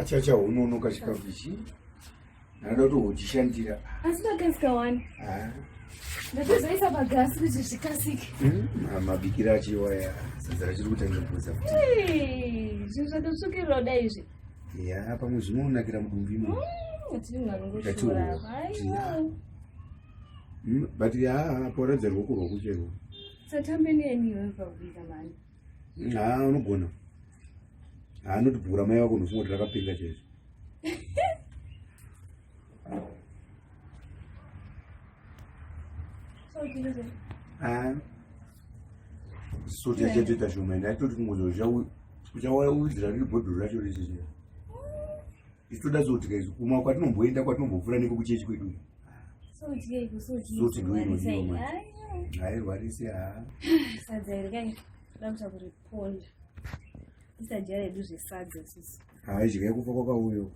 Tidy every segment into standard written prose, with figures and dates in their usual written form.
Achacha unonoka chikafu ichi. Ndada kuti uchishandira. Asi pakasika wani. Ah. Ndatozoisa pagasi kuti zvikasike. Hmm, mabikiro acho iwaya sadza rachiri kutanga kuza futi. Zvinhu zvakatsvukirira kuda izvi. Ya, pamwe zvinonakira mudumbu imo. Tingarungoshora. Hmm, but ya, apo ratidza ruoko rwako chairwo. Satambe neni iwe pakubika mani. Ha, unogona. Ha, anotibhura mai vako unofunga kuti rakapenga chaizvo. Soti yachatoita shoma ende aitoti kungoza uchawaudzira riri bhodhoro racho rese chero. Ichitoda soti guys kuma kwatinomboenda kwatinombopfuura neko kuchechi kwedu. Soti ndo inodiwa manje. Hairwarisi ha. Sadza iri kai rakuta kuriponda. Tisadya hedu zvesadza isusu. Haidya kufa kwakauyo.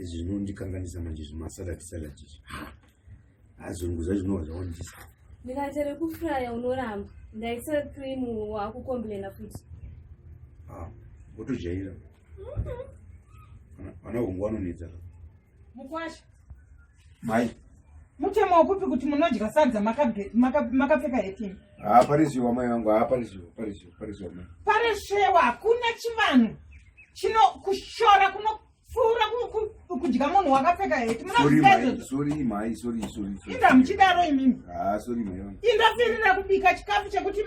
Zvinondikanganisa manje zvimasalad salad izvi. Azungu zvacho zvawandisa. Ndikaita rekufraya unoramba. Ndaisa cream wakucomplaina futi. Ah, wotojaira. Vana hongu vanonetsa. Mukwasha. Mai. Mutemo wekupi kuti munodya sadza makapfeka heti? Ah, parizviwa mai vangu, ah, parizviwa, parizviwa, parizviwa mai. Parizviwa, hakuna chivanhu chino kushora kunopfuura kudya munhu wakapfeka heti. Munoziva izvozvo? Sorry mai, sorry, sorry. Inda muchidaro imimi. Ah, sorry mai vangu. Indafirira kubika chikafu chekuti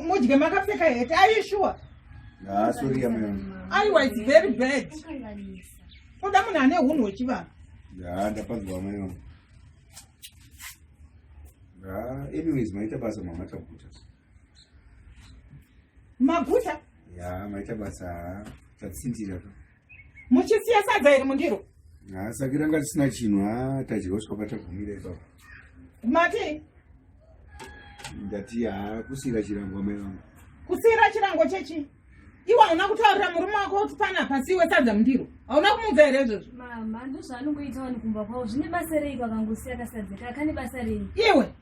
mudye makapfeka heti. Are you sure? Ah, sorry amai vangu. Aiwa, it's very bad. Kuda munhu ane hunhu hwechivanhu. Ya, ndapanzwa amai vangu. Ah, anyways, maita basa mama taguta. Maguta? Ya, maita basa. Tatsindira. Muchisiya sadza iri mundiro? Ah, saka ranga risina chinhu. Ah, tadya kusvika patagumira ipapo. Mati? Ndati ha kusiyira chirango amai vangu. Kusiyira chirango chechi? Iwe hauna kutaurira murume wako kuti pana pasiiwe sadza mundiro. Hauna kumuudza here izvozvo? Mama, ndozvaanongoita wani kumba kwavo. Zvine basa rei kwakangosiya kasadza kaka kane basa rei? Iwe,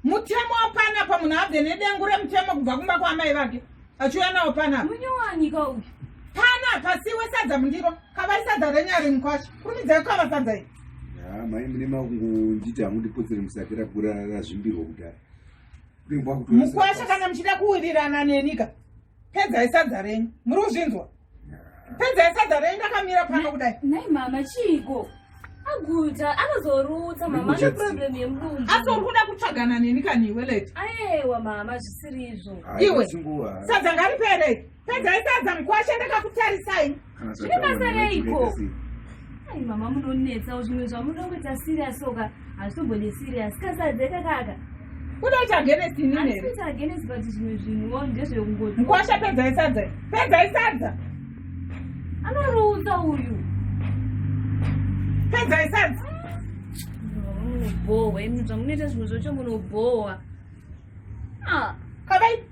mutemo wapanapa munhu abve nedengu remutemo kubva kumba kwaamai vake achiuya nawo panapa. Munyowanika uyu. Pana pasiiwe sadza mundiro. Kavai sadza renyu ari mukwasha. Kurumidzai kukava sadza iri. Ya, mai mune makungonditi hamundipotsere musake rakura razvimbirwa kudai. Mukwasha kana muchida kuwirirana neni ka. Pedzai sadza renyu. Muri kuzvinzwa? Pedzai sadza renyu ndakamira pano kudai. Nhai mama chiiko? Aguta anozorutsa mama ane problem yemudumbu. Asi uri kuda kutsvagana neni kani iwe lady? Ayewa mama zvisiri izvo. Iwe sadza ngaripere. Pedzai sadza mukwasha ndakakutarisai. Zvine basa reiko? Ai mama munonetsa zvimwe zvamunongoita serious soka hazvitombode serious. Kasadza kakaka. Kuda kuita against inini here? Handisi kuita against but zvimwe zvinhuwo ndezvekungoti. Mukwasha pedzai sadza. Pedzai sadza. Anorutsa uyu. Pedzai sadza. Munobhohwa imi zvamunoita zvimwe zvacho munobhohwa. Ah. Kavai.